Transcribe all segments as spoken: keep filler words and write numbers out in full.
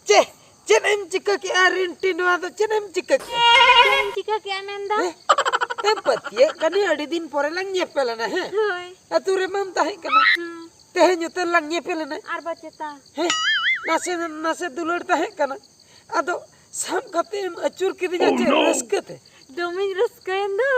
ᱪᱮ, ᱪᱮᱫ ᱮᱢ ᱪᱤᱠᱟᱹ ᱠᱮᱜᱼᱟ ᱨᱤᱱᱴᱤ? ᱱᱚᱣᱟ ᱫᱚ ᱪᱮᱫ ᱮᱢ ᱪᱤᱠᱟᱹ ᱠᱮᱜᱼᱟ? ᱪᱮᱫ ᱮᱢ ᱪᱤᱠᱟᱹ ᱠᱮᱜᱼᱟ ᱢᱮᱱᱫᱚ? ᱦᱮᱸ? ᱮᱢ ᱯᱟᱹᱛᱭᱟᱹᱜ ᱠᱟᱹᱱᱟᱹᱧ, ᱟᱹᱰᱤ ᱫᱤᱱ ᱯᱚᱨᱮ ᱞᱟᱝ ᱧᱮᱯᱮᱞ ᱮᱱᱟ, ᱦᱮᱸ? ᱦᱳᱭ᱾ ᱟᱹᱛᱩ ᱨᱮ ᱵᱟᱢ ᱛᱟᱦᱮᱸ ᱠᱟᱱᱟ᱾ ᱦᱩᱸ᱾ ᱛᱮᱦᱮᱧ ᱩᱛᱟᱹᱨ ᱞᱟᱝ ᱧᱮᱯᱮᱞ ᱮᱱᱟ᱾ ᱟᱨ ᱵᱟᱪᱮᱛᱟ᱾ ᱦᱮᱸ? ᱱᱟᱥᱮ, ᱱᱟᱥᱮ ᱫᱩᱞᱟᱹᱲ ᱛᱟᱦᱮᱸ ᱠᱟᱱᱟ᱾ ᱟᱫᱚ ᱥᱟᱵ ᱠᱟᱛᱮ ᱮᱢ ᱟᱹᱪᱩᱨ ᱠᱤᱫᱤᱧᱟ ᱪᱮᱫ ᱨᱟᱹᱥᱠᱟᱹ ᱛᱮ? ᱫᱚᱢᱮᱧ ᱨᱟᱹᱥᱠᱟᱹᱭᱮᱱ ᱫᱚ᱾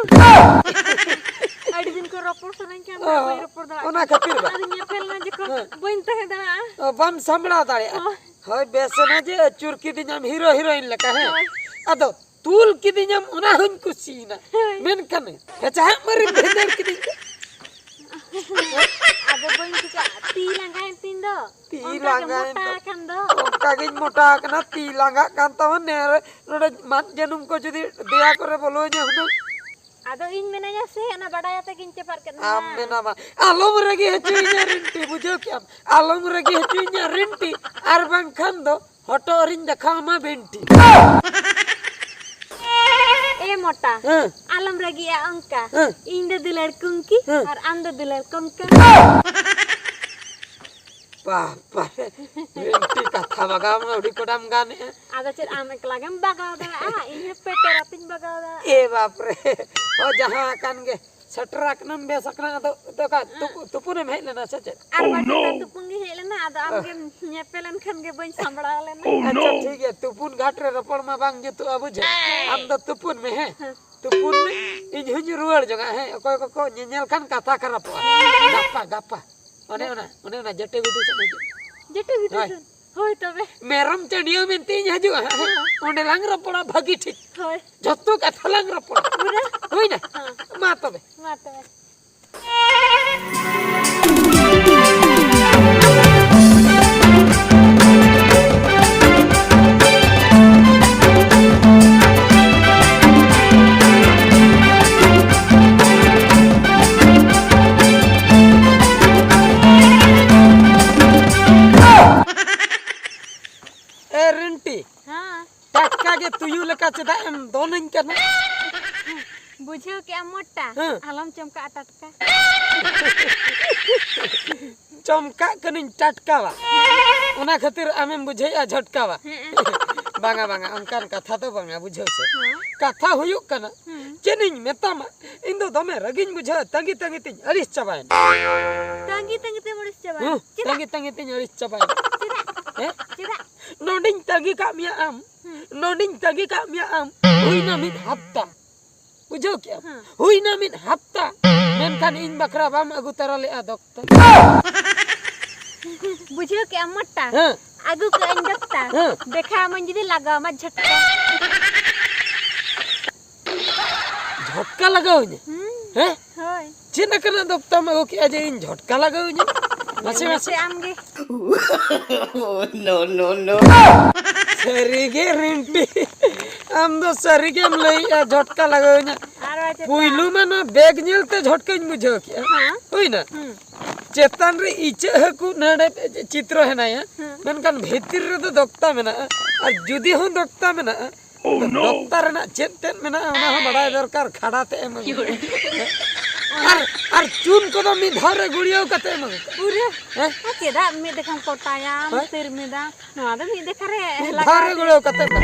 ᱟᱹᱰᱤ ᱫᱤᱱ ᱠᱚ ᱨᱚᱯᱚᱲ ᱥᱟᱱᱟᱧ ᱠᱟᱱ ᱚ, ᱛᱟᱦᱮᱸ, ᱵᱟᱹᱧ ᱨᱚᱯᱚᱲ ᱫᱟᱲᱮᱭᱟᱜ ᱚᱱᱟ ᱠᱟᱱᱟ᱾ ᱠᱷᱟᱹᱛᱤᱨ ᱵᱟ? ᱟᱫᱚ ᱧᱮᱯᱮᱞ ᱮᱱᱟ ᱡᱚᱠᱷᱚᱱ ᱦᱮᱸ᱾ ᱵᱟᱹᱧ ᱛᱟᱦᱮᱸ ᱫᱟᱲᱮᱭᱟᱜᱼᱟ᱾ ᱚ, ᱵᱟᱢ ᱥᱟᱢᱵᱲᱟᱣ ᱫᱟᱲᱮᱭᱟᱜᱼᱟ᱾ ᱚ᱾ ᱦᱳᱭ, ᱵᱮᱥ ᱮᱱᱟ ᱡᱮ ᱟᱹᱪᱩᱨ ᱠᱤᱫᱤᱧᱟᱢ ᱦᱤᱨᱳ ᱦᱤᱨᱳᱭᱤᱱ ᱞᱮᱠᱟ, ᱦᱮᱸ? ᱦᱳᱭ᱾ ᱟᱫᱚ ᱛᱩᱞ ᱠᱤᱫᱤᱧᱟᱢ, ᱚᱱᱟ ᱦᱚᱸᱧ ᱠᱩᱥᱤᱭᱮᱱᱟ᱾ ᱦᱳᱭ᱾ ᱢᱮᱱᱠᱷᱟᱱ ᱠᱷᱮᱪᱟ ᱦᱟᱸᱜ ᱢᱟᱨᱮᱢ ᱵᱷᱤᱸᱫᱟᱹᱲ ᱠᱤᱫᱤᱧ ᱫᱚ᱾ ᱟᱫᱚ ᱵᱟᱹᱧ ᱪᱤᱠᱟᱹᱜᱼᱟ, ᱛᱤ ᱞᱟᱸᱜᱟᱭᱮᱱ ᱛᱤᱧ ᱫᱚ᱾ ᱛᱤ ᱚᱱᱠᱟ ᱜᱮ ᱞᱟᱸᱜᱟᱭᱮᱱ ᱢᱚᱴᱟ ᱫᱚ᱾ ᱟᱠᱟᱱ ᱫᱚ᱾ ᱚᱱᱠᱟ ᱜᱤᱧ ᱢᱚᱴᱟ ᱟᱠᱟᱱᱟ, ᱛᱤ ᱞᱟᱸᱜᱟᱜ ᱠᱟᱱ ᱛᱟᱢᱟ᱾ ᱱᱮ ᱱᱚᱰᱮ ᱢᱟᱫ ᱡᱟᱹᱱᱩᱢ ᱠᱚ ᱡᱩᱫᱤ ᱫᱮᱭᱟ ᱠᱚᱨᱮ ᱵᱚᱞᱚᱧᱟ ᱦᱩᱱᱟᱹᱝ᱾ ᱟᱫᱚ ᱤᱧ ᱢᱮᱱᱟᱧᱟ ᱥᱮ, ᱚᱱᱟ ᱵᱟᱰᱟᱭ ᱟᱛᱮ ᱜᱤᱧ ᱪᱮᱯᱟᱨ ᱠᱮᱫ ᱢᱮᱭᱟ᱾ ᱟᱢ ᱢᱮᱱᱟᱢᱟ, ᱟᱞᱚᱢ ᱨᱟᱹᱜᱤ ᱦᱚᱪᱚᱧᱟ ᱨᱤᱱᱴᱤ, ᱵᱩᱡᱷᱟᱹᱣ ᱠᱮᱜᱼᱟᱢ? ᱟᱞᱚᱢ ᱨᱟᱹᱜᱤ ᱦᱚᱪᱚᱧᱟ ᱨᱤᱱᱴᱤ, ᱟᱨ ᱵᱟᱝᱠᱷᱟᱱ ᱫᱚ ᱦᱚᱴᱚᱜ ᱨᱤᱧ ᱫᱮᱠᱷᱟᱣ ᱟᱢᱟ ᱵᱷᱤᱱᱴᱤ᱾ ᱮ ᱢᱚᱴᱟ, ᱦᱮᱸ᱾ ᱟᱞᱚᱢ ᱨᱟᱹᱜᱤᱜᱼᱟ ᱚᱱᱠᱟ᱾ ᱦᱮᱸ᱾ ᱤᱧ ᱫᱚ ᱫᱩᱞᱟᱹᱲ ᱠᱩᱝᱠᱤ ᱦᱮᱸ᱾ ᱟᱨ ᱟᱢ ᱫᱚ ᱫᱩᱞᱟᱹᱲ ᱠᱚᱝᱠᱟ᱾ ᱵᱟᱯ ᱨᱮ, ᱵᱷᱤᱱᱴᱤ ᱠᱟᱛᱷᱟ ᱵᱟᱜᱟᱣ ᱢᱟ ᱟᱹᱰᱤ ᱠᱚᱰᱟᱢ ᱜᱟᱱᱮᱜᱼᱟ᱾ ᱟᱫᱚ ᱪᱮᱫ ᱟᱢ ᱮᱠᱞᱟ ᱜᱮᱢ ᱵᱟᱜᱟᱣ ᱫᱟᱲᱮᱭᱟᱜᱼᱟ? ᱤᱧ ᱦᱚᱸ ᱯᱮᱴᱮᱨ ᱟᱛᱤᱧ ᱵᱟᱜᱟᱣ ᱫᱟᱲᱮᱭᱟᱜᱼᱟ᱾ ᱮ ᱵᱟᱯ ᱨᱮ, ᱚ, ᱡᱟᱦᱟᱸ ᱟᱠᱟᱱ ᱜᱮ, ᱥᱮᱴᱮᱨ ᱟᱠᱟᱱᱟᱢ, ᱵᱮᱥ ᱟᱠᱟᱱᱟ᱾ ᱟᱫᱚ ᱫᱚᱠᱟ ᱛᱩᱯᱩ-, ᱛᱩᱯᱩᱱᱮᱢ ᱦᱮᱡ ᱞᱮᱱᱟ ᱥᱮ ᱪᱮᱫ? ᱟᱨ ᱵᱟᱝ ᱫᱚ ᱛᱩᱯᱩᱱ ᱜᱮ ᱦᱮᱡ ᱞᱮᱱᱟ, ᱟᱫᱚ ᱟᱢ ᱚ᱾ ᱜᱮᱢ ᱧᱮᱯᱮᱞ ᱮᱱ ᱠᱷᱟᱱ ᱜᱮ ᱵᱟᱹᱧ ᱥᱟᱢᱵᱲᱟᱣ ᱞᱮᱱᱟ᱾ ᱟᱪᱪᱷᱟ, ᱴᱷᱤᱠ ᱜᱮᱭᱟ, ᱛᱩᱯᱩᱱ ᱜᱷᱟᱴ ᱨᱮ ᱨᱚᱯᱚᱲ ᱢᱟ ᱵᱟᱝ ᱡᱩᱛᱩᱜᱼᱟ, ᱵᱩᱡᱷᱟᱹᱣ? ᱦᱮᱸ᱾ ᱟᱢ ᱫᱚ ᱛᱩᱯᱩᱱ ᱢᱮ, ᱦᱮᱸ? ᱦᱮᱸ᱾ ᱛᱩᱯᱩᱱ ᱢᱮ, ᱤᱧ ᱦᱚᱸᱧ ᱨᱩᱣᱟᱹᱲ ᱡᱚᱝᱟ, ᱦᱮᱸ? ᱚᱠᱚᱭ ᱠᱚᱠᱚ ᱧᱮᱧᱮᱞ ᱠᱷᱟᱱ ᱠᱟᱛᱷᱟ ᱠᱷᱟᱨᱟᱯᱚᱜᱼᱟ᱾ ᱜᱟᱯᱟ, ᱜᱟᱯᱟ᱾ ᱚᱱᱮ ᱚᱱᱟ, ᱚᱱᱮ ᱚᱱᱟ ᱡᱮᱴᱤ ᱵᱤᱴᱤ ᱥᱮᱫ ᱦᱤᱡᱩᱜ᱾ ᱡᱮᱴᱤ ᱵᱤᱴᱤ ᱦᱳᱭ᱾ ᱥᱮᱫ? ᱦᱳᱭ ᱛᱚᱵᱮ᱾ ᱢᱮᱨᱚᱢ ᱪᱟᱹᱰᱤᱭᱟᱹ ᱢᱮᱱᱛᱮ ᱤᱧ ᱦᱤᱡᱩᱜᱼᱟ ᱦᱟᱸᱜ, ᱦᱮᱸ? ᱦᱮᱸ᱾ ᱚᱸᱰᱮ ᱞᱟᱝ ᱨᱚᱯᱚᱲᱟ ᱵᱷᱟᱹᱜᱤ ᱴᱷᱤᱠ᱾ ᱦᱳᱭ᱾ ᱡᱷᱚᱛᱚ ᱠᱟᱛᱷᱟ ᱞᱟᱝ ᱨᱚᱯᱚᱲᱟ᱾ ᱯᱩᱨᱟᱹ? ᱦᱩᱭᱱᱟ? ᱦᱮᱸ᱾ ᱢᱟ ᱛᱚᱵᱮ᱾ ᱢᱟ ᱛᱚᱵᱮ᱾ ᱮ ᱨᱤᱱᱴᱤ, ᱦᱮᱸ᱾ ᱴᱟᱴᱠᱟ ᱜᱮ ᱛᱩᱭᱩ ᱞᱮᱠᱟ ᱪᱮᱫᱟᱜ ᱮᱢ ᱫᱚᱱᱟᱹᱧ ᱠᱟᱱᱟ? ᱵᱩᱡᱷᱟᱹᱣ ᱠᱮᱜᱼᱟᱢ ᱢᱚᱴᱟ? ᱦᱮᱸ᱾ ᱟᱞᱚᱢ ᱪᱚᱢᱠᱟᱜᱼᱟ ᱴᱟᱴᱠᱟ᱾ ᱴᱚᱢᱠᱟᱜ ᱠᱟᱹᱱᱟᱹᱧ ᱴᱟᱴᱠᱟᱣᱟ᱾ ᱚᱱᱟ ᱠᱷᱟᱹᱛᱤᱨ ᱟᱢᱮᱢ ᱵᱩᱡᱷᱟᱹᱣᱮᱫᱼᱟ ᱡᱷᱚᱴᱠᱟᱣᱟ᱾ ᱦᱮᱸ᱾ ᱵᱟᱝᱟ, ᱵᱟᱝᱟ, ᱚᱱᱠᱟᱱ ᱠᱟᱛᱷᱟ ᱫᱚ ᱵᱟᱝᱟ, ᱵᱩᱡᱷᱟᱹᱣ ᱥᱮ᱾ ᱦᱮᱸ᱾ ᱠᱟᱛᱷᱟ ᱦᱩᱭᱩᱜ ᱠᱟᱱᱟ, ᱦᱮᱸ᱾ ᱪᱮᱫ ᱤᱧ ᱢᱮᱛᱟᱢᱟ, ᱤᱧ ᱫᱚ ᱫᱚᱢᱮ ᱨᱟᱹᱜᱤᱧ ᱵᱩᱡᱷᱟᱹᱣᱟ, ᱛᱟᱺᱜᱤ ᱛᱟᱺᱜᱤ ᱛᱤᱧ ᱟᱹᱲᱤᱥ ᱪᱟᱵᱟᱭᱮᱱᱟ᱾ ᱛᱟᱺᱜᱤ ᱛᱟᱺᱜᱤ ᱛᱮᱢ ᱟᱹᱲᱤᱥ ᱪᱟᱵᱟᱭᱮᱱᱟ? ᱦᱮᱸ, ᱪᱮᱫᱟᱜ? ᱛᱟᱺᱜᱤ ᱛᱟᱺᱜᱤ ᱛᱤᱧ ᱟᱹᱲᱤᱥ ᱪᱟᱵᱟᱭᱮᱱᱟ᱾ ᱪᱮᱫᱟᱜ? ᱦᱮᱸ? ᱪᱮᱫᱟᱜ? ᱱᱚᱰᱮᱧ ᱛᱟᱺᱜᱤ ᱠᱟᱜ ᱢᱮᱭᱟ ᱟᱢ, ᱦᱮᱸ᱾ ᱱᱚᱰᱮᱧ ᱛᱟᱺᱜᱤ ᱠᱟᱜ ᱢᱮᱭᱟ ᱟᱢ, ᱦᱩᱭᱱᱟ ᱢᱤᱫ ᱦᱟᱯᱛᱟ᱾ ᱵᱩᱡᱷᱟᱹᱣ ᱠᱮᱜᱼᱟᱢ? ᱦᱮᱸ᱾ ᱦᱩᱭᱱᱟ ᱢᱤᱫ ᱦᱟᱯᱛᱟ, ᱢᱮᱱᱠᱷᱟᱱ ᱤᱧ ᱵᱟᱠᱷᱨᱟ ᱵᱟᱢ ᱟᱹᱜᱩ ᱛᱟᱨᱟ ᱞᱮᱜᱼᱟ ᱫᱚᱠᱛᱟ᱾ ᱵᱩᱡᱷᱟᱹᱣ ᱠᱮᱜᱼᱟᱢ ᱢᱚᱴᱟ? ᱦᱮᱸ᱾ ᱟᱹᱜᱩ ᱠᱟᱜᱼᱟᱹᱧ ᱫᱚᱠᱛᱟ᱾ ᱦᱮᱸ᱾ ᱫᱮᱠᱷᱟ ᱟᱢᱟᱹᱧ ᱡᱩᱫᱤ ᱞᱟᱜᱟᱣ ᱟᱢᱟ ᱡᱷᱚᱴᱠᱟ᱾ ᱡᱷᱚᱴᱠᱟ ᱞᱟᱜᱟᱣ ᱤᱧᱟ? ᱦᱩᱸ᱾ ᱦᱮᱸ? ᱦᱳᱭ᱾ ᱪᱮᱫ ᱞᱮᱠᱟᱱᱟᱜ ᱫᱚᱠᱛᱟᱢ ᱟᱹᱜᱩ ᱠᱮᱜᱼᱟ ᱡᱮ ᱤᱧ ᱡᱷᱚᱴᱠᱟ ᱞᱟᱜᱟᱣ ᱤᱧᱟ? ᱢᱟᱥᱮ, ᱧᱮᱞ ᱢᱟᱥᱮ᱾ ᱢᱮᱥᱮ ᱟᱢ ᱜᱮ᱾ No, no, no. ᱥᱟᱹᱨᱤ ᱜᱮ ᱨᱤᱱᱴᱤ, ᱟᱢ ᱫᱚ ᱥᱟᱹᱨᱤ ᱜᱮᱢ ᱞᱟᱹᱭᱮᱜᱼᱟ, ᱡᱷᱚᱴᱠᱟ ᱞᱟᱜᱟᱣ ᱤᱧᱟ᱾ ᱟᱨ ᱵᱟᱝ ᱪᱮᱫ? ᱯᱩᱭᱞᱩ ᱢᱟ ᱱᱚᱣᱟ ᱵᱮᱜᱽ ᱧᱮᱞ ᱛᱮ ᱡᱷᱚᱴᱠᱟᱧ ᱵᱩᱡᱷᱟᱹᱣ ᱠᱮᱜᱼᱟ᱾ ᱦᱮᱸ᱾ ᱦᱩᱭᱱᱟ? ᱦᱩᱸ᱾ ᱪᱮᱛᱟᱱ ᱨᱮ ᱤᱪᱟᱹᱜ ᱦᱟᱹᱠᱩ ᱱᱟᱹᱲᱮ ᱪᱤᱛᱨᱚ ᱦᱮᱱᱟᱭᱟ, ᱦᱮᱸ᱾ ᱢᱮᱱᱠᱷᱟᱱ ᱵᱷᱤᱛᱤᱨ ᱨᱮᱫᱚ ᱫᱚᱠᱛᱟ ᱢᱮᱱᱟᱜᱼᱟ᱾ ᱟᱨ ᱡᱩᱫᱤ ᱦᱚᱸ ᱫᱚᱠᱛᱟ ᱢᱮᱱᱟᱜᱼᱟ, ᱫᱚᱠᱛᱟ ᱨᱮᱱᱟᱜ ᱪᱮᱫ ᱛᱮᱫ ᱢᱮᱱᱟᱜᱼᱟ, ᱚᱱᱟ ᱦᱚᱸ ᱵᱟᱲᱟᱭ ᱫᱚᱨᱠᱟᱨ᱾ ᱠᱷᱟᱰᱟ ᱛᱮ ᱮᱢ ᱟᱹᱜᱩ ᱠᱟᱜᱼᱟ᱾ ᱟᱨ, ᱟᱨ ᱪᱩᱱ ᱠᱚᱫᱚ ᱢᱤᱫ ᱫᱷᱟᱣ ᱨᱮ ᱜᱩᱲᱤᱭᱟᱹᱣ ᱠᱟᱛᱮ ᱮᱢ ᱟᱹᱜᱩ ᱠᱟᱜᱼᱟ᱾ ᱯᱩᱨᱟᱹ᱾ ᱦᱮᱸ? ᱟᱨ ᱪᱮᱫᱟᱜ ᱢᱤᱫ ᱫᱮᱠᱷᱟᱢ ᱠᱚᱴᱟᱭᱟᱢ, ᱦᱳᱭ᱾ ᱛᱤᱨᱢᱤᱫᱟ? ᱱᱚᱣᱟ ᱫᱚ ᱢᱤᱫ ᱫᱮᱠᱷᱟ ᱨᱮ ᱢᱤᱫ ᱞᱟᱜᱟᱣ ᱫᱷᱟᱣ ᱨᱮ ᱜᱮ᱾ ᱜᱩᱲᱤᱭᱟᱹᱣ ᱠᱟᱛᱮ ᱫᱚ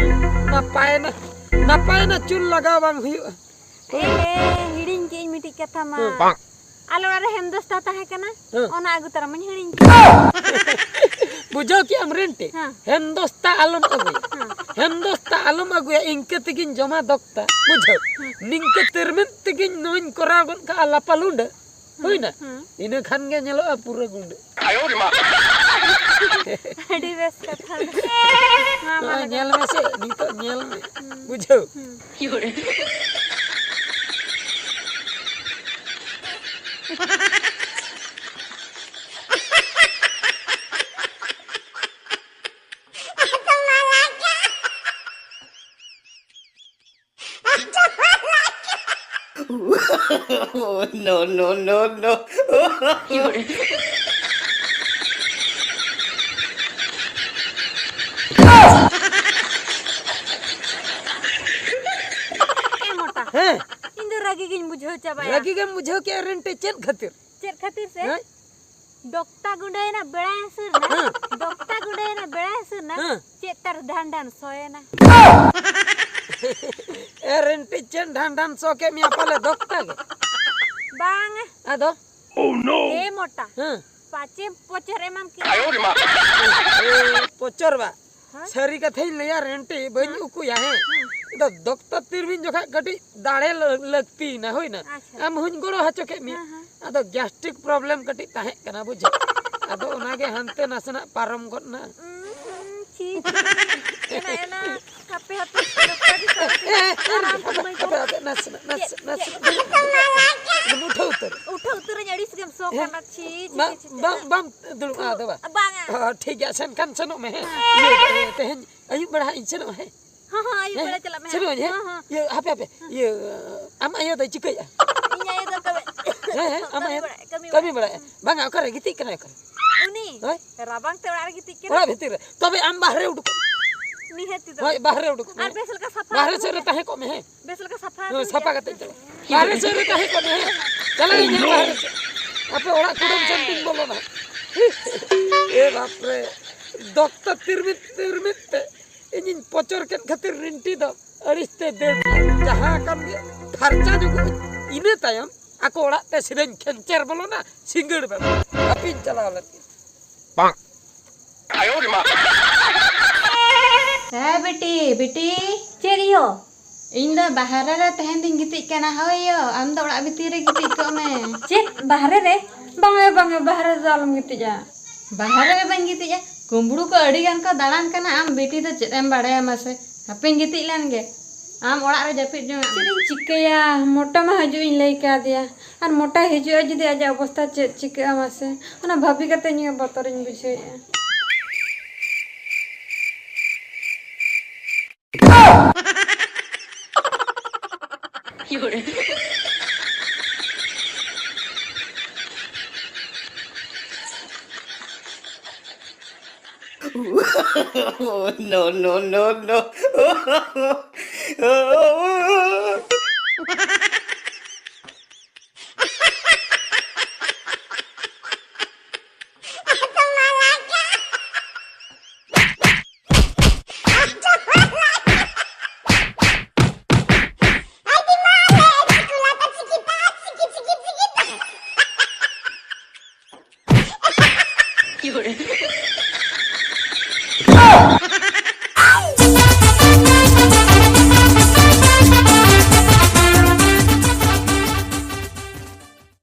ᱱᱟᱯᱟᱭᱮᱱᱟ, ᱱᱟᱯᱟᱭᱮᱱᱟ, ᱪᱩᱱ ᱞᱟᱜᱟᱣ ᱵᱟᱝ ᱦᱩᱭᱩᱜᱼᱟ᱾ ᱮ, ᱦᱤᱲᱤᱧ ᱠᱮᱜᱼᱟᱹᱧ ᱢᱤᱫᱴᱤᱡ ᱠᱟᱛᱷᱟ ᱢᱟ᱾ ᱦᱮᱸ᱾ ᱟᱞᱮ ᱚᱲᱟᱜ ᱨᱮ ᱦᱮᱢ ᱫᱚᱥᱛᱟ ᱛᱟᱦᱮᱸ ᱠᱟᱱᱟ, ᱦᱮᱸ᱾ ᱚᱱᱟ ᱟᱹᱜᱩ ᱛᱟᱨᱟ ᱢᱟᱧ ᱦᱤᱲᱤᱧ ᱠᱮᱜᱼᱟ᱾ ᱵᱩᱡᱷᱟᱹᱣ ᱠᱮᱜᱼᱟᱢ ᱨᱤᱱᱴᱤ? ᱦᱮᱸ᱾ ᱦᱮᱢ ᱫᱚᱥᱛᱟ ᱟᱞᱚᱢ ᱟᱹᱜᱩᱭᱟ᱾ ᱦᱮᱸ᱾ ᱦᱮᱢ ᱫᱚᱥᱛᱟ ᱟᱞᱚᱢ ᱟᱹᱜᱩᱭᱟ, ᱤᱱᱠᱟᱹ ᱛᱮᱜᱤᱧ ᱡᱚᱢᱟ ᱫᱚᱠᱛᱟ᱾ ᱵᱩᱡᱷᱟᱹᱣ? ᱦᱮᱸ᱾ ᱱᱤᱝᱠᱟᱹ ᱛᱤᱨᱢᱤᱫ ᱛᱮᱜᱤᱧ ᱱᱚᱣᱟᱧ ᱠᱚᱨᱟᱣ ᱜᱚᱫ ᱠᱟᱜᱼᱟ ᱞᱟᱯᱟ ᱞᱩᱸᱰᱟᱹ᱾ ᱦᱩᱭᱱᱟ? ᱦᱮᱸ᱾ ᱤᱱᱟᱹ ᱠᱷᱟᱱ ᱜᱮ ᱧᱮᱞᱚᱜᱼᱟ ᱯᱩᱨᱟᱹ ᱜᱩᱸᱰᱟᱹ᱾ ᱟᱹᱰᱤ ᱵᱮᱥ ᱠᱟᱛᱷᱟ ᱫᱚ᱾ ᱢᱟ, ᱢᱟ, ᱱᱚᱣᱟ ᱞᱟᱹᱭ ᱧᱮᱞ ᱢᱮ᱾ ᱢᱮᱥᱮ, ᱱᱤᱛᱚᱜ ᱧᱮᱞ ᱢᱮ᱾ ᱦᱩᱸ᱾ ᱵᱩᱡᱷᱟᱹᱣ? ᱦᱩᱸ᱾ No, no, no, no. ᱮ ᱢᱚᱴᱟ᱾ ᱦᱮᱸ᱾ ᱤᱧ ᱫᱚ ᱨᱟᱹᱜᱤ ᱜᱤᱧ ᱵᱩᱡᱷᱟᱹᱣ ᱪᱟᱵᱟᱭᱟ᱾ ᱨᱟᱹᱜᱤ ᱜᱮᱢ ᱵᱩᱡᱷᱟᱹᱣ ᱠᱮᱜᱼᱟ ᱨᱮᱱᱴᱮ, ᱪᱮᱫ ᱠᱷᱟᱹᱛᱤᱨ? ᱪᱮᱫ ᱠᱷᱟᱹᱛᱤᱨ ᱥᱮ? ᱦᱮᱸ? ᱫᱚᱠᱛᱟ ᱜᱩᱸᱰᱟᱹᱭᱮᱱᱟ ᱵᱮᱲᱟᱭ ᱦᱟᱹᱥᱩᱨ ᱱᱟ᱾ ᱦᱮᱸ᱾ ᱫᱚᱠᱛᱟ ᱜᱩᱸᱰᱟᱹᱭᱮᱱᱟ ᱵᱮᱲᱟᱭ ᱦᱟᱹᱥᱩᱨ ᱱᱟ᱾ ᱦᱮᱸ᱾ ᱪᱮᱫ ᱛᱟᱨ ᱰᱷᱟᱱ ᱰᱷᱟᱱ ᱥᱚᱭᱮᱱᱟ? ᱮ ᱨᱮᱱᱴᱤ, ᱪᱮᱫ ᱰᱷᱟᱱ ᱰᱷᱟᱱ ᱥᱚ ᱠᱮᱫ ᱢᱮᱭᱟ ᱯᱟᱞᱮ ᱫᱚᱠᱛᱟ ᱜᱮ? ᱵᱟᱝᱟ᱾ ᱟᱫᱚ? ᱮ ᱢᱚᱴᱟ᱾ ᱦᱮᱸ᱾ ᱯᱟᱪᱮ ᱯᱚᱪᱚᱨ ᱮᱢᱟᱢ ᱠᱮᱫᱟ᱾ ᱮ, ᱯᱚᱪᱚᱨ ᱵᱟ᱾ ᱦᱮᱸ? ᱥᱟᱹᱨᱤ ᱠᱟᱛᱷᱟᱧ ᱞᱟᱹᱭᱟ ᱨᱮᱱᱴᱤ, ᱵᱟᱹᱧ ᱦᱮᱸ᱾ ᱩᱠᱩᱭᱟ, ᱦᱮᱸ᱾ ᱦᱮᱸ᱾ ᱟᱫᱚ ᱫᱚᱠᱛᱟ ᱛᱤᱨᱢᱤᱧ ᱡᱚᱠᱷᱟᱜ ᱠᱟᱹᱴᱤᱡ ᱫᱟᱲᱮ ᱞᱟᱹ-, ᱞᱟᱹᱠᱛᱤᱭᱮᱱᱟ, ᱦᱩᱭᱱᱟ᱾ ᱟᱪᱪᱷᱟ᱾ ᱟᱢ ᱦᱚᱸᱧ ᱜᱚᱲᱚ ᱦᱚᱪᱚ ᱠᱮᱫ ᱢᱮᱭᱟ᱾ ᱦᱮᱸ, ᱦᱮᱸ᱾ ᱟᱫᱚ ᱜᱮᱥᱴᱨᱤᱠ ᱯᱨᱚᱵᱞᱮᱢ ᱠᱟᱹᱴᱤᱡ ᱛᱟᱦᱮᱸ ᱠᱟᱱᱟ, ᱵᱩᱡᱷᱟᱹᱣ᱾ ᱟᱫᱚ ᱚᱱᱟᱜᱮ ᱦᱟᱱᱛᱮ ᱱᱟᱥᱮᱱᱟᱜ ᱯᱟᱨᱚᱢ ᱜᱚᱫ ᱱᱟ᱾ ᱩᱸ, ᱪᱷᱤ, ᱪᱷᱤ, ᱪᱷᱤ᱾ ᱮᱱᱟ, ᱮᱱᱟ, ᱦᱟᱯᱮ, ᱦᱟᱯᱮ, ᱰᱚᱠᱴᱚᱨ ᱜᱮ ᱥᱟᱵ ᱮ, ᱮ, ᱮ, ᱟᱨ ᱟᱢ ᱦᱟᱯᱮ, ᱠᱚ ᱦᱟᱯᱮ, ᱦᱟᱯᱮ, ᱱᱟᱥᱮᱱᱟᱜ, ᱱᱟᱥᱮ, ᱪᱮᱫ? ᱱᱟᱥᱮᱱᱟᱜ᱾ ᱩᱴᱷᱟᱹᱣ ᱩᱛᱟᱹᱨ᱾ ᱩᱴᱷᱟᱹᱣ ᱩᱛᱟᱹᱨᱟᱹᱧ, ᱟᱹᱲᱤᱥ ᱜᱮᱢ ᱥᱚ ᱦᱮᱸ? ᱠᱟᱱᱟ, ᱪᱷᱤ, ᱪᱷᱤ, ᱵᱟᱝ, ᱪᱷᱤ, ᱪᱷᱤ᱾ ᱵᱟᱝ, ᱵᱟᱢ ᱫᱩᱲᱩᱵᱼᱟ, ᱟᱫᱚ ᱵᱟᱝ? ᱵᱟᱝᱟ᱾ ᱚ, ᱴᱷᱤᱠ ᱜᱮᱭᱟ, ᱟᱪᱪᱷᱟ, ᱮᱱᱠᱷᱟᱱ ᱥᱮᱱᱚᱜ ᱢᱮ, ᱦᱮᱸ? ᱤᱭᱟᱹ, ᱮ, ᱛᱮᱦᱮᱧ ᱟᱹᱭᱩᱵ ᱵᱮᱲᱟ ᱦᱟᱸᱜ ᱤᱧ ᱥᱮᱱᱚᱜᱼᱟ, ᱦᱮᱸ? ᱦᱚᱸ, ᱦᱚᱸ, ᱟᱹᱭᱩᱵ ᱦᱮᱸ? ᱵᱮᱲᱟ ᱪᱟᱞᱟᱜ ᱢᱮ ᱦᱟᱸᱜ᱾ ᱥᱮᱱᱚᱜ ᱟᱹᱧ, ᱦᱮᱸ? ᱦᱚᱸ, ᱦᱚᱸ᱾ ᱤᱭᱟᱹ, ᱦᱟᱯᱮ, ᱦᱟᱯᱮ, ᱤᱭᱟᱹ, ᱟᱢ ᱟᱭᱳ ᱫᱚᱭ ᱪᱤᱠᱟᱹᱭᱮᱫᱼᱟ? ᱤᱧ ᱟᱭᱳ ᱫᱚ ᱠᱟᱹᱢᱤ, ᱦᱮᱸ, ᱦᱮᱸ, ᱟᱢ ᱠᱟᱹᱢᱤ ᱟᱭᱳ ᱵᱟᱲᱟᱭ, ᱠᱟᱹᱢᱤ ᱠᱟᱹᱢᱤ ᱵᱟᱲᱟᱭ᱾ ᱵᱟᱲᱟᱭᱮᱫᱼᱟ? ᱵᱟᱝᱟ, ᱚᱠᱟᱨᱮ ᱜᱤᱛᱤᱡ ᱠᱟᱱᱟᱭ, ᱚᱠᱟᱨᱮ? ᱩᱱᱤ ᱦᱳᱭ? ᱨᱟᱵᱟᱝ ᱛᱮ ᱚᱲᱟᱜ ᱨᱮ ᱜᱤᱛᱤᱡ ᱠᱟᱱᱟᱭ᱾ ᱚᱲᱟᱜ ᱵᱷᱤᱛᱤᱨ ᱨᱮ᱾ ᱛᱚᱵᱮ ᱟᱢ ᱵᱟᱦᱨᱮ ᱩᱰᱩᱠᱚᱜ ᱢᱮ᱾ ᱱᱤᱦᱟᱹᱛᱤ ᱛᱚᱵᱮ᱾ ᱦᱳᱭ, ᱵᱟᱦᱨᱮ ᱩᱰᱩᱠᱚᱜ ᱢᱮ᱾ ᱟᱨ ᱵᱮᱥ ᱞᱮᱠᱟ ᱥᱟᱯᱷᱟ ᱵᱟᱦᱨᱮ ᱟᱹᱜᱩᱭ ᱥᱮᱫ ᱨᱮ ᱢᱮ᱾ ᱛᱟᱦᱮᱸ ᱠᱚᱜ ᱢᱮ, ᱦᱮᱸ? ᱵᱮᱥ ᱞᱮᱠᱟ ᱥᱟᱯᱷᱟ ᱦᱳᱭ, ᱟᱹᱜᱩᱭ ᱥᱟᱯᱷᱟ ᱢᱮ᱾ ᱠᱟᱛᱮ ᱪᱟᱞᱟᱜ᱾ ᱵᱟᱦᱨᱮ ᱥᱮᱫ ᱨᱮ ᱛᱟᱦᱮᱸ ᱠᱚᱜ ᱢᱮ, ᱦᱮᱸ? ᱪᱟᱞᱟᱜ ᱤᱧ ᱦᱟᱸᱜ ᱵᱟᱦᱨᱮ ᱥᱮᱫ᱾ ᱟᱯᱮ ᱚᱲᱟᱜ ᱠᱩᱰᱟᱹᱢ ᱥᱮᱱ ᱛᱤᱧ ᱵᱚᱞᱚᱱᱟ᱾ ᱮ ᱵᱟᱯ ᱨᱮ, ᱫᱚᱠᱛᱟ ᱛᱤᱨᱢᱤᱛ ᱛᱤᱨᱢᱤᱛ ᱛᱮ ᱤᱧᱤᱧ ᱯᱚᱪᱚᱨ ᱠᱮᱫ ᱠᱷᱟᱹᱛᱤᱨ ᱨᱤᱱᱴᱤ ᱫᱚ ᱟᱹᱲᱤᱥ ᱛᱮ ᱫᱟᱹᱲ ᱠᱮᱫᱟ᱾ ᱡᱟᱦᱟᱸ ᱠᱟᱱ ᱜᱮ ᱯᱷᱟᱨᱪᱟ ᱧᱚᱜᱚᱜ ᱟᱹᱧ, ᱤᱱᱟᱹ ᱛᱟᱭᱚᱢ ᱟᱠᱚ ᱚᱲᱟᱜ ᱛᱮ ᱥᱤᱫᱷᱟᱹᱧ ᱠᱷᱮᱧᱪᱮᱨ ᱵᱚᱞᱚᱱᱟ, ᱥᱤᱸᱜᱟᱹᱲ ᱵᱮᱲᱟ ᱦᱟᱹᱯᱤᱧ ᱪᱟᱞᱟᱣ ᱞᱮᱱ ᱜᱮ᱾ ᱦᱮᱸ ᱵᱤᱴᱤ, ᱵᱤᱴᱤ᱾ ᱪᱮᱫ ᱭᱳ? ᱤᱧ ᱫᱚ ᱵᱟᱦᱨᱮ ᱨᱮ ᱛᱟᱦᱮᱱ ᱫᱩᱧ ᱜᱤᱛᱤᱡ ᱠᱟᱱᱟ᱾ ᱦᱳᱭ ᱭᱳ, ᱟᱢ ᱫᱚ ᱚᱲᱟᱜ ᱵᱷᱤᱛᱤᱨ ᱨᱮ ᱜᱤᱛᱤᱡ ᱠᱚᱜ ᱢᱮ᱾ ᱪᱮᱫ, ᱵᱟᱦᱨᱮ ᱨᱮ? ᱵᱟᱝᱟ, ᱵᱟᱝᱟ, ᱵᱟᱦᱨᱮ ᱨᱮᱫᱚ ᱟᱞᱚᱢ ᱜᱤᱛᱤᱡᱼᱟ᱾ ᱵᱟᱦᱨᱮ ᱨᱮ ᱵᱟᱹᱧ ᱜᱤᱛᱤᱡᱼᱟ? ᱠᱩᱢᱵᱽᱲᱩ ᱠᱚ ᱟᱹᱰᱤ ᱜᱟᱱ ᱠᱚ ᱫᱟᱬᱟᱱ ᱠᱟᱱᱟ, ᱟᱢ ᱵᱤᱴᱤ ᱫᱚ ᱪᱮᱫ ᱮᱢ ᱵᱟᱲᱟᱭᱟ ᱢᱟᱥᱮ? ᱦᱟᱯᱮᱧ ᱜᱤᱛᱤᱡ ᱞᱮᱱ ᱜᱮ, ᱟᱢ ᱚᱲᱟᱜ ᱨᱮ ᱡᱟᱹᱯᱤᱫ ᱡᱚᱝ ᱟᱜ ᱢᱮ᱾ ᱪᱮᱫ ᱤᱧ ᱪᱤᱠᱟᱹᱭᱟ? ᱢᱚᱴᱟ ᱢᱟ ᱦᱤᱡᱩᱜ ᱤᱧ ᱞᱟᱹᱭ ᱠᱟᱫᱮᱭᱟ, ᱟᱨ ᱢᱚᱴᱟ ᱦᱤᱡᱩᱜᱼᱟ ᱡᱩᱫᱤ ᱟᱡᱟᱜ ᱚᱵᱚᱥᱛᱟ ᱪᱮᱫ ᱪᱤᱠᱟᱹᱜᱼᱟ ᱢᱟᱥᱮ? ᱚᱱᱟ ᱵᱷᱟᱵᱤ ᱠᱟᱛᱮ ᱤᱧ ᱵᱚᱛᱚᱨᱤᱧ ᱵᱩᱡᱷᱟᱹᱣᱮᱫᱼᱟ᱾ No, no, no, no.